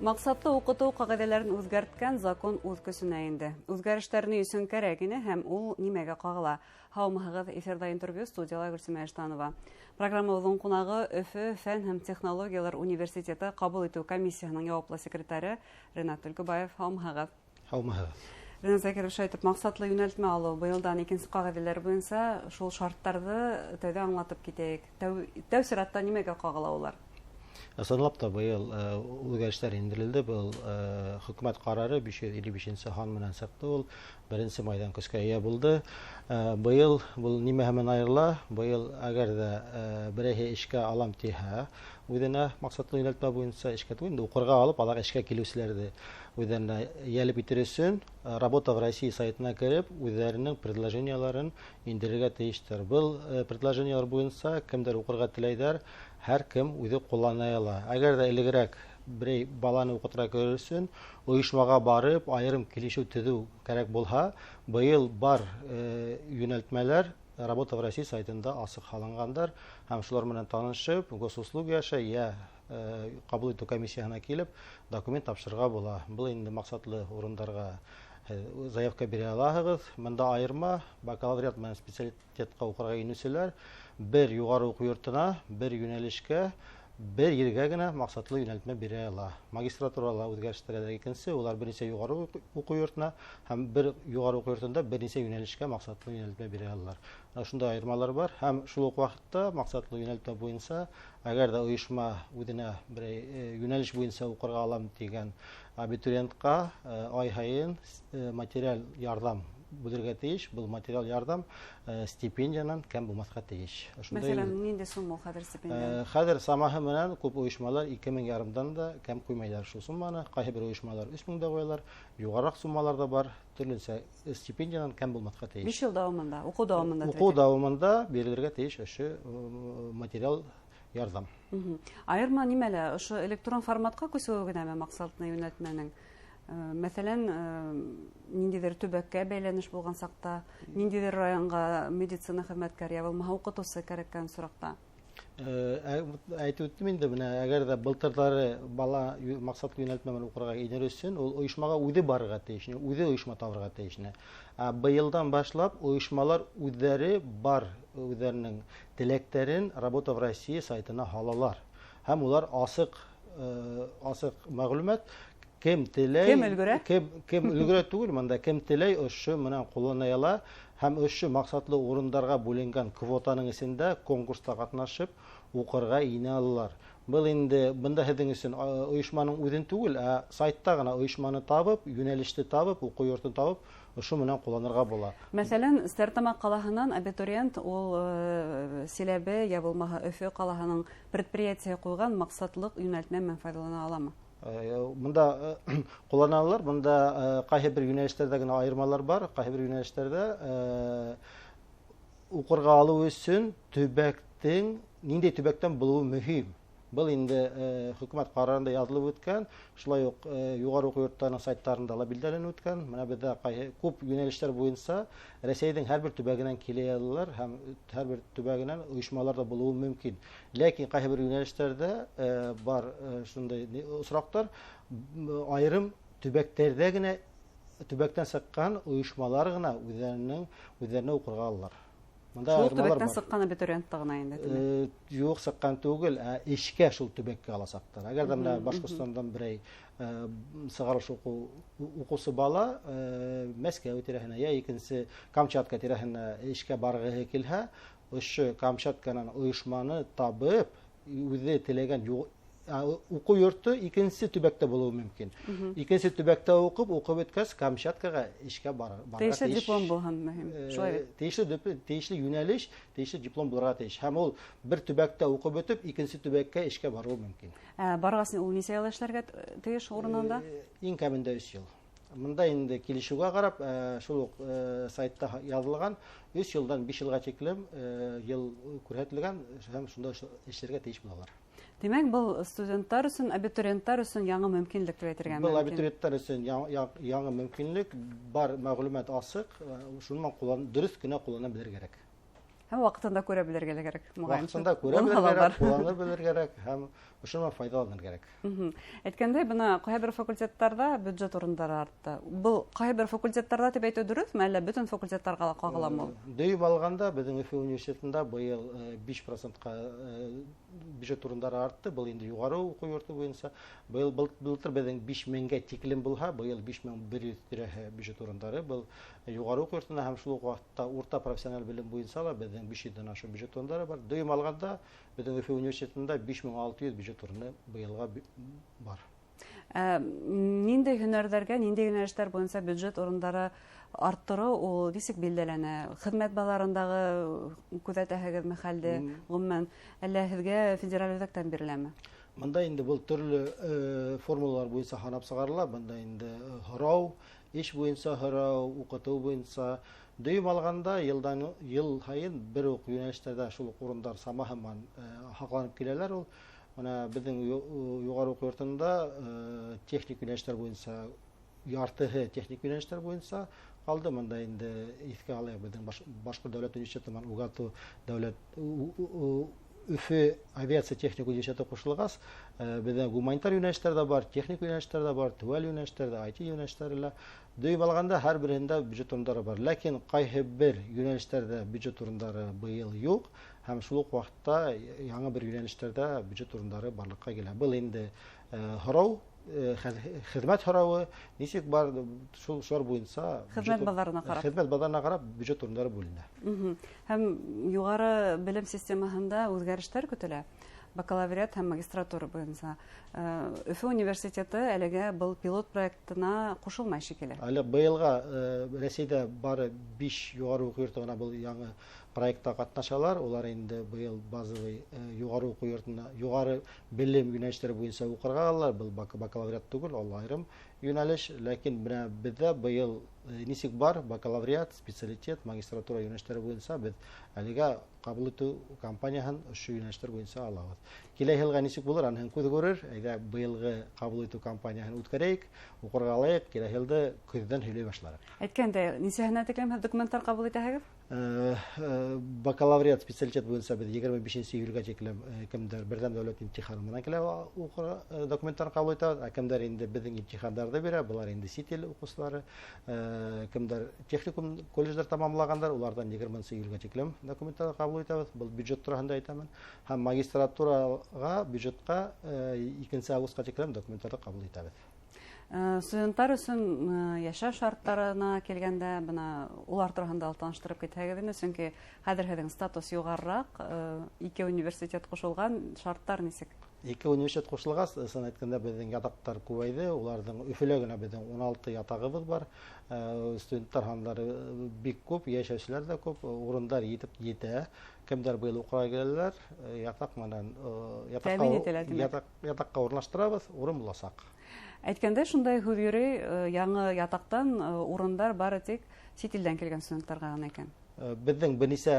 Маҡсатлы уҡытыу ҡағиҙәләрен үҙгәрткән закон үҙ көсөнә инде. Үҙгәрештәр ни өсөн кәрәк ине һәм ул нимәгә ҡағыла? Һаумыһығыҙ, эфирҙа интервью, студияла Гөлсимә Иштанова. Программабыҙҙың ҡунағы Өфө фән һәм технологиялар университеты ҡабул итеү комиссияһының яуаплы секретары Ринат Түлкебаев. Һаумыһығыҙ. Һаумыһығыҙ. Ринат Закирович, әйтеп, маҡсатлы йүнәлтмә алыу быйылдан икенсе ҡағиҙәләр буйынса шул шарттарҙы тәүҙә аңлатып китәйек. Тәү сиратта нимәгә ҡағыла улар? Ысынлап та быйыл үҙгәрештәр индерелде. Был хөкүмәт ҡарары 555 һан менән сыҡты. Ул 1 майҙан көскә эйә булды. Быйыл был нимәһе менән айырыла? Быйыл әгәр ҙә берәйһе эшкә алам тиһә, үҙенә маҡсатлы йүнәлтмә буйынса эшкә түгел, инде уҡырға алып, алар эшкә килеүселәрҙе үҙҙәренә йәлеп итер өсөн Работа в России сайтына кереп, үҙҙәренең предложениеларын индерергә тейештәр. Был предложениелар буйынса кемдәр уҡырға теләйҙәр, һәр кем үҙе ҡуллана ала. Әгәр ҙә элегерәк берәй баланы уҡытырға керер өсөн ойошмаға барып, айырым килешеү төҙөү кәрәк булһа, быйыл бар йүнәлтмәләр Работа в России сайтында асыҡ һалынғандар һәм шулар менән танышып, госуслуги аша йә ҡабул итеү комиссияһына килеп, документ тапшырырға була. Был инде маҡсатлы урындарға заявка бирә алаһығыҙ. Бында айырма бакалавриат менән специалитетҡа уҡырға инеүселәр бер юғары уҡыу йортона, бер йүнәлешкә, бер ергә генә маҡсатлы йүнәлтмә бирә ала. Магистратурала үҙгәрештәр әле икенсе, улар бер нисә юғары уҡыу йортона һәм бер юғары уҡыу йортонда бер нисә йүнәлешкә маҡсатлы йүнәлтмә бирә алалар. Менә шундай айырмалар бар һәм шул уҡ ваҡытта маҡсатлы йүнәлтмә буйынса, әгәр ҙә ойошма үҙенә берәй йүнәлеш буйынса уҡырға алам тигән абитуриентҡа ай һайын материаль ярҙам бүлергә тейеш. Был материаль ярҙам стипендиянан кәм булмаҫҡа тейеш. Ошондай Мәҫәлән, ниндәй сумма ул хәҙер стипендия? Хәҙер самаһы менән күп ойошмалар ике мең ярымдан да кәм ҡуймайҙар шул сумманы. Ҡайһы бер ойошмалар өс мең дә ҡуялар, юғарыраҡ суммалар ҙа бар. Төрлөнсә стипендиянан кәм булмаҫҡа тейеш. 5 йыл дауамында, уҡыу дауамында Уҡыу тип әйтәйек. дауамында бирелергә тейеш ошо материал ярҙам. Айырма нимәлә? Ошо электрон форматҡа күсеүе генәме маҡсатлы йүнәлтмәнең? Мәҫәлән, ниндәйҙер төбәккә бәйләнеш булған саҡта, ниндәйҙер районға медицина хеҙмәткәре йә булмаһа уҡытыусы кәрәккән осраҡта. Әйтеп үттем инде, бына әгәр ҙә былтырҙары бала маҡсатлы йүнәлтмә менән уҡырға инер өсөн ул ойошмаға үҙе барырға тейеш, үҙе ойошма табырға тейеш. Ә быйылдан башлап ойошмалар үҙҙәре бар үҙҙәренең теләктәрен Работа в России сайтына һалалар. Һәм улар асыҡ мәғлүмәт, кем теләй, Кем өлгөрә? Кем өлгөрә түгел, монда кем теләй ошо менән ҡуллана ала һәм ошо маҡсатлы урындарға бүленгән квотаның эсендә конкурста ҡатнашып уҡырға инә алалар. Был инде бында һеҙҙең өсөн ойошманың үҙен түгел, ә сайтта ғына ойошманы табып, йүнәлеште табып, уҡыу йортон табып, ошо менән ҡулланырға була. Мәҫәлән, Стәрлетамаҡ ҡалаһынан абитуриент ул Силәбе йә булмаһа Өфө ҡалаһының предприятие ҡуйған маҡсатлыҡ йүнәлтмә менән файҙалана аламы? Бында ҡулланалар, бында ҡайһы бер йүнәлештәрҙә генә айырмалар бар, ҡайһы бер йүнәлештәрҙә уҡырға алыу өсөн төбәктең ниндәй төбәктән булыуы мөһим. Был инде хөкүмәт ҡарарында яҙылып үткән, шулай уҡ юғары уҡыу йорттарының сайттарында ла билдәләнеп үткән. Бына беҙҙә ҡайһы күп йүнәлештәр буйынса Рәсәйҙең һәр бер төбәгенән килә алалар һәм һәр бер төбәгенән ойошмалар ҙа булыуы мөмкин. Ләкин ҡайһы бер йүнәлештәрҙә бар шундай осраҡтар, айырым төбәктәрҙә генә, төбәктән сыҡҡан ойошмалар ғына үҙҙәренә уҡырға алалар. Бында Шул айырмалар төбәктән бар. сыҡҡан абитуриентта ғына инде, тимәк. Юҡ, сыҡҡан түгел, ә эшкә шул төбәккә аласаҡтар. Әгәр ҙә бына Башҡортостандан берәй сығарыш уҡыусы бала Мәскәү тирәһенә йә икенсе Камчатка тирәһенә эшкә барғыһы килһә, ошо Камчатканан ойошманы табып, үҙе теләгән уҡыу йорто икенсе төбәктә булыуы мөмкин. Икенсе төбәктә уҡып, уҡып бөткәс, Камчаткаға эшкә барырға Тейешле тейеш. диплом булһын мөһим. Шулай бит? Тейешле йүнәлеш, тейешле диплом булырға тейеш. Һәм ул бер төбәктә уҡып бөтөп, икенсе төбәккә эшкә барыуы мөмкин. Барғас ул нисә йыл эшләргә тейеш урынында? Иң кәмендә 3 йыл. Бында инде килешеүгә ҡарап, шул уҡ сайтта яҙылған 3 йылдан 5 йылға тиклем йыл күрһәтелгән һәм шунда эшләргә тейеш булалар. Тимәк, был студенттар өсөн, абитуриенттар өсөн яңы мөмкинлек тип әйтергә Был мөмкин. абитуриенттар өсөн яңы мөмкинлек, бар мәғлүмәт асыҡ, шуны дөрөҫ кенә ҡуллана белергә кәрәк. Һәм ваҡытында күрә белергә лә кәрәк. Ваҡытында күрә белергә кәрәк, ҡуллана белергә кәрәк һәм ошонан файҙаланыр кәрәк. Әйткәндәй, бына ҡайһы бер факультеттарҙа бюджет урындары артты. Был ҡайһы бер факультеттарҙа тип әйтеү дөрөҫмө, әллә бөтөн факультеттарға ла ҡағыламы ул? Дөйөм алғанда беҙҙең Өфө университетында быйыл 5%-ҡа бюджет урындары артты. Был инде юғары уҡыу йорто буйынса. Быйыл былтыр беҙҙең 5000-гә тиклем булһа, быйыл 5100 тирәһе бюджет урындары. Был юғары уҡыу йортона һәм шул уҡ ваҡытта урта профессиональ белем буйынса ла беҙҙең 500-дән ашыу бюджет урындары бар. Дөйөм алғанда беҙҙең Өфө университетында 5600 бюджет урыны быйылға бар. Ниндәй һөнәрҙәргә, ниндәй йүнәлештәр буйынса бюджет урындары арттырыу ул нисек билдәләнә? Хеҙмәт баҙарындағы күҙәтәһегеҙме хәлде, ғөмүмән, әллә һеҙгә федераль үҙәктән биреләме? Бында инде был төрлө формулалар буйынса һанап сығарыла. Бында инде һорау, эш буйынса һорау, уҡытыу буйынса. Дөйөм алғанда йылдан йыл һайын бер үк йүнәлештәрҙә шул уҡ урындар сама һыман һаҡланып киләләр ул. Бына беҙҙең юғары уҡыу йортонда техник йүнәлештәр буйынса яртыһы техник йүнәлештәр буйынса ҡалды. Бында инде иҫкә алайыҡ, беҙҙең Башҡорт дәүләт университеты менән УГАТУ дәүләт Өфө авиация техник университеты ҡушылғас, беҙҙә гуманитар йүнәлештәр ҙә бар, техник йүнәлештәр ҙә бар, теүәл йүнәлештәр ҙә, IT йүнәлештәре лә. Дөйөм алғанда һәр береһендә бюджет урындары бар. Ләкин ҡайһы бер йүнәлештәрҙә бюджет урындары быйыл юҡ, һәм шул уҡ ваҡытта яңы бер йүнәлештәрҙә бюджет урындары барлыҡҡа килә. Был инде һорау, хеҙмәт һорауы нисек бар, шул шулар буйынса хеҙмәт баҙарына ҡарап. Хеҙмәт баҙарына ҡарап бюджет урындары бүленә. Һәм юғары белем системаһында үҙгәрештәр көтөлә. Бакалавриат һәм магистратура буйынса. Өфө университеты әлегә был пилот проектына ҡушылмай шикелле. Әле быйылға Рәсәйҙә бары 5 юғары уҡыу йорто ғына был яңы проектта ҡатнашалар. Улар инде быйыл базовый юғары уҡыу йортона юғары белем йүнәлештәре буйынса уҡырға алалар. Был бакалавриат түгел, ул айырым йүнәлеш. Ләкин бына беҙҙә быйыл нисек бар бакалавриат, специалитет, магистратура йүнәлештәре буйынса беҙ әлегә ҡабул итеү кампанияһын ошо йүнәлештәр буйынса алабыҙ. Килә йылға нисек булыр, аныһын күҙ күрер. Әйҙә быйылғы ҡабул итеү кампанияһын үткәрәйек, уҡырға алайыҡ, килә йылды көҙҙән һөйләй башларыҡ. Әйткәндәй, нисәһенә тиклем һеҙ документтар ҡабул итәһегеҙ? Бакалавриат специалитет буйынса беҙ 25 июлгә тиклем кемдәр берҙәм дәүләт имтиханы менән килә уҡырға документтар ҡабул итә, ә кемдәр инде беҙҙең имтихандарҙы бирә, былар инде сит ил уҡыусылары, кемдәр техникум колледждар тамамлағандар, уларҙан 20 июлгә тиклем документтар ҡабул итәбеҙ. Был бюджет тураһында әйтәмен. Һәм магистратураға, бюджетҡа 2 августҡа тиклем документтарҙы ҡабул итәбеҙ. Студенттар өсөн йәшәү шарттарына килгәндә, бына улар тураһында ла таныштырып китһәгеҙ ине, сөнки хәҙер һеҙҙең статус юғарыраҡ, ике университет ҡушылған, шарттар нисек? Ике университет ҡушылғас, ысын әйткәндә, беҙҙең ятаҡтар күбәйҙе. Уларҙың Өфөлә генә беҙҙең 16 ятағыбыҙ бар. Студенттар һандары бик күп, йәшәүселәр ҙә күп, урындар етеп етә. Кемдәр быйыл уҡырға киләләр, ятаҡ менән, Тәьмин ителә, тимәк. Ятаҡҡа урынлаштырабыҙ, урын буласаҡ. Әйткәндәй, шундай һүҙ йөрөй, яңы ятаҡтан урындар бары тик сит илдән килгән студенттарға ғына икән. Беҙҙең бер нисә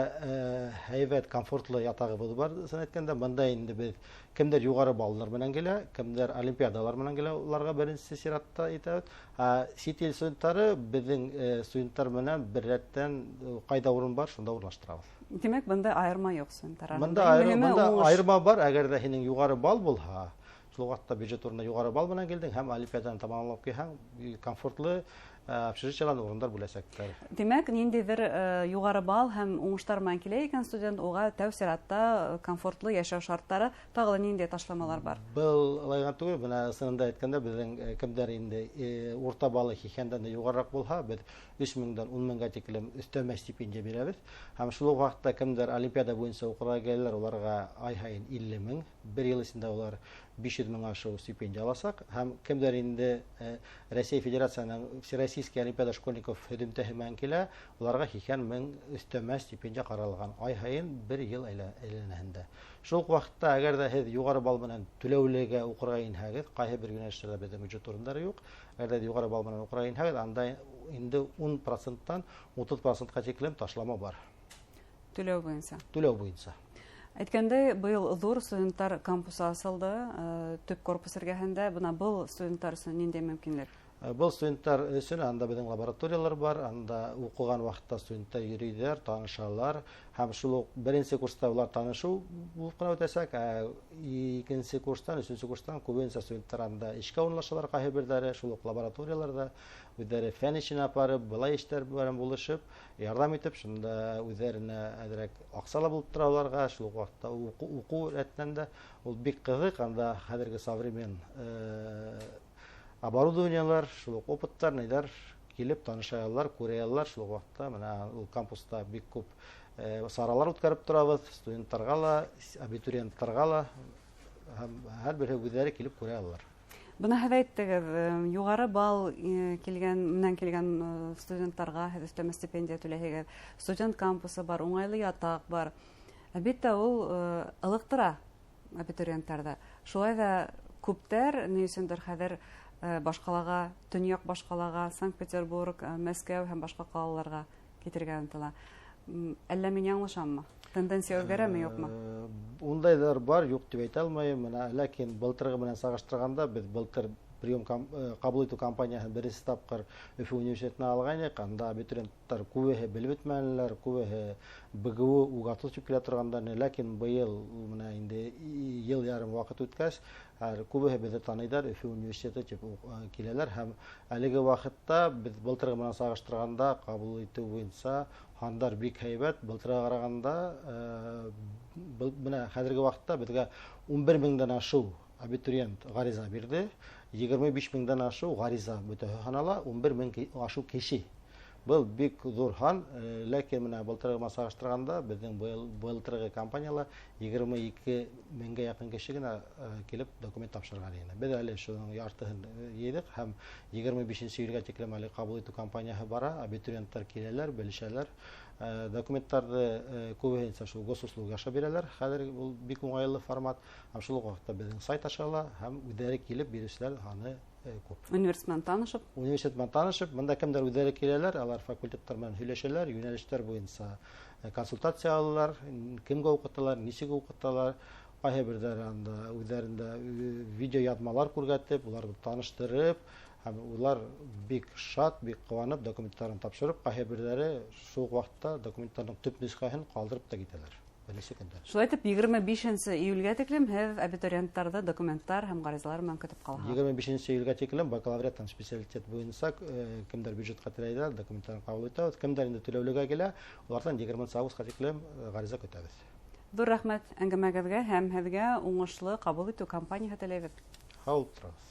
һәйбәт, комфортлы ятағыбыҙ бар, ысын әйткәндә. Бында инде беҙ кемдәр юғары баллар менән килә, кемдәр олимпиадалар менән килә, уларға беренсе сиратта итәбеҙ. Ә сит ил студенттары беҙҙең студенттар менән бер рәттән, ҡайҙа урын бар, шунда урынлаштырабыҙ. Тимәк, бында айырма юҡ студенттар араһында. Бында Иң мөһиме уңыш. айырма бар, әгәр ҙә һинең юғары балл булһа, шул ваҡытта бюджет урынына юғары балл менән килдең һәм олимпиаданы тамамлап килһәң, комфортлы общежитиелан урындар бүләсәктәр. Тимәк, ниндәйҙер юғары балл һәм уңыштар менән килә икән студент, уға тәү сиратта комфортлы йәшәү шарттары, тағы ла ниндәй ташламалар бар? Был алай түгел, бына ысынында әйткәндә, беҙҙең кемдәр инде урта баллы һикһәндән дә юғарыраҡ булһа, беҙ өс меңдән ун меңгә тиклем өҫтәмә стипендия бирәбеҙ. Һәм шул уҡ ваҡытта кемдәр олимпиада буйынса уҡырға киләләр, уларға ай һайын илле мең, бер йыл эсендә улар биш йөҙ мең ашыу стипендия аласаҡ. Һәм кемдәр инде Рәсәй Федерацияһының Всероссийский олимпиада школьников һөҙөмтәһе менән килә, уларға һикһән мең өҫтәмә стипендия ҡаралған ай һайын бер йыл әйләнәһендә. Шул уҡ ваҡытта, әгәр ҙә һеҙ юғары балл менән түләүлегә уҡырға инһәгеҙ, ҡайһы бер йүнәлештәрҙә беҙҙең бюджет урындары юҡ, әгәр ҙә юғары балл менән уҡырға инһәгеҙ, анда инде ун проценттан утыҙ процентҡа тиклем ташлама бар. Түләү буйынса. Түләү буйынса. Әйткәндәй, быйыл ҙур студенттар кампусы асылды, төп корпус эргәһендә. Бына был студенттар өсөн ниндәй мөмкинлек? Был студенттар өсөн анда беҙҙең лабораториялар бар, анда уҡыған ваҡытта студенттар йөрөйҙәр, танышалар, һәм шул уҡ беренсе курста улар танышыу булып ҡына үтәсәк, ә икенсе курстан, өсөнсө курстан күбенсә студенттар анда эшкә урынлашалар, ҡайһы берҙәре шул уҡ лабораторияларҙа үҙҙәре фән эшенә апарып, былай эштәр менән булышып, ярҙам итеп, шунда үҙҙәренә әҙерәк аҡса ла булып тора уларға, шул уҡ ваҡытта уҡыу рәтенән дә ул бик ҡыҙыҡ, анда хәҙерге современ оборудованиелар, шул уҡ опыттар, нейҙәр килеп танышалар, күрәләр, шул уҡ ваҡытта мына ул кампуста бик күп саралар үткәреп торабыҙ, студенттарға ла, абитуриенттарға ла, һәм һәр береһе үҙҙәре килеп күрә алалар. Бына һеҙ әйттегеҙ, юғары балл менән килгән студенттарға һеҙ өҫтәмә стипендия түләйһегеҙ. Студент кампусы бар, уңайлы ятаҡ бар. Әлбиттә, ул ылыҡтыра абитуриенттарҙы. Шулай ҙа күптәр ни өсөндөр хәҙер башҡалаға, төньяҡ башҡалаға, Санкт-Петербург, Мәскәү һәм башҡа ҡалаларға китергә ынтыла. Әллә мин яңылышаммы? Тенденция үҙгәрәме, юҡмы? Ундайҙар бар, юҡ тип әйтә алмайым. Менә, ләкин былтырғы менән сағыштырғанда беҙ былтыр прием ҡабул итеү кампанияһын беренсе тапҡыр Өфө университетына алғайныҡ. Анда абитуриенттар күбеһе белеп бөтмәнеләр, күбеһе БГУ УГАТУ тип килә торғандар. Ләкин быйыл менә инде йыл ярым ваҡыт үткәс, күбеһе беҙҙе таныйҙар, Өфө университеты тип киләләр. Һәм әлеге ваҡытта беҙ былтырғы менән сағыштырғанда ҡабул итеү буйынса һандар бик һәйбәт. Былтырға ҡарағанда, бына хәҙерге ваҡытта беҙгә 11 меңдән ашыу абитуриент ғариза бирҙе. 25 меңдән ашыу ғариза бөтәһе һанала, 11 мең ашыу кеше. Был бик ҙур һан, ләкин менә былтырғы менән сағыштырғанда беҙҙең былтырғы кампанияла 22 меңгә яҡын кеше генә килеп документ тапшырған ине. Беҙ әле шуның яртыһын йыйҙыҡ һәм 25 июлгә тиклем әле ҡабул итеү кампанияһы бара, абитуриенттар киләләр, белешәләр. Документтарҙы күбеһенсә шул госуслуги аша бирәләр. Хәҙер ул бик уңайлы формат. Һәм шул уҡ ваҡытта беҙҙең сайт аша ла һәм үҙҙәре килеп биреүселәр һаны күп. Университет менән танышып? Университет менән танышып, бында кемдәр үҙҙәре киләләр, алар факультеттар менән һөйләшәләр, йүнәлештәр буйынса консультация алалар, кемгә уҡыталар, нисек уҡыталар, ҡайһы берҙәре анда үҙҙәрендә видеояҙмалар күрһәтеп, уларҙы таныштырып, һәм улар бик шат, бик ҡыуанып документтарын тапшырып, ҡайһы берҙәре шул уҡ ваҡытта документтарының төп нөсхәһен ҡалдырып та китәләр. Беренсе көндә. Шулай итеп, 25 июлгә тиклем һеҙ абитуриенттарҙы документтар һәм ғаризалар менән көтөп ҡалаһығыҙ. 25 июлгә тиклем бакалавриат һәм специалитет буйынса кемдәр бюджетҡа теләйҙәр, документтарын ҡабул итәбеҙ, кемдәр инде түләүлегә килә, уларҙан 20 августҡа тиклем ғариза көтәбеҙ. Ҙур рәхмәт әңгәмәгеҙгә һәм һеҙгә уңышлы ҡабул итеү кампанияһы теләйбеҙ. Һау тороғоҙ.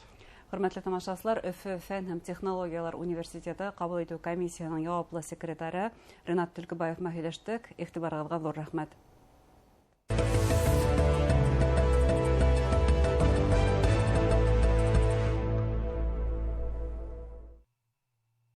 Хөрмәтле тамашасылар, Өфө фән һәм технологиялар университеты ҡабул итеү комиссияһының яуаплы секретары Ринат Төлкөбаев менән һөйләштек. Иғтибарығыҙға ҙур рәхмәт.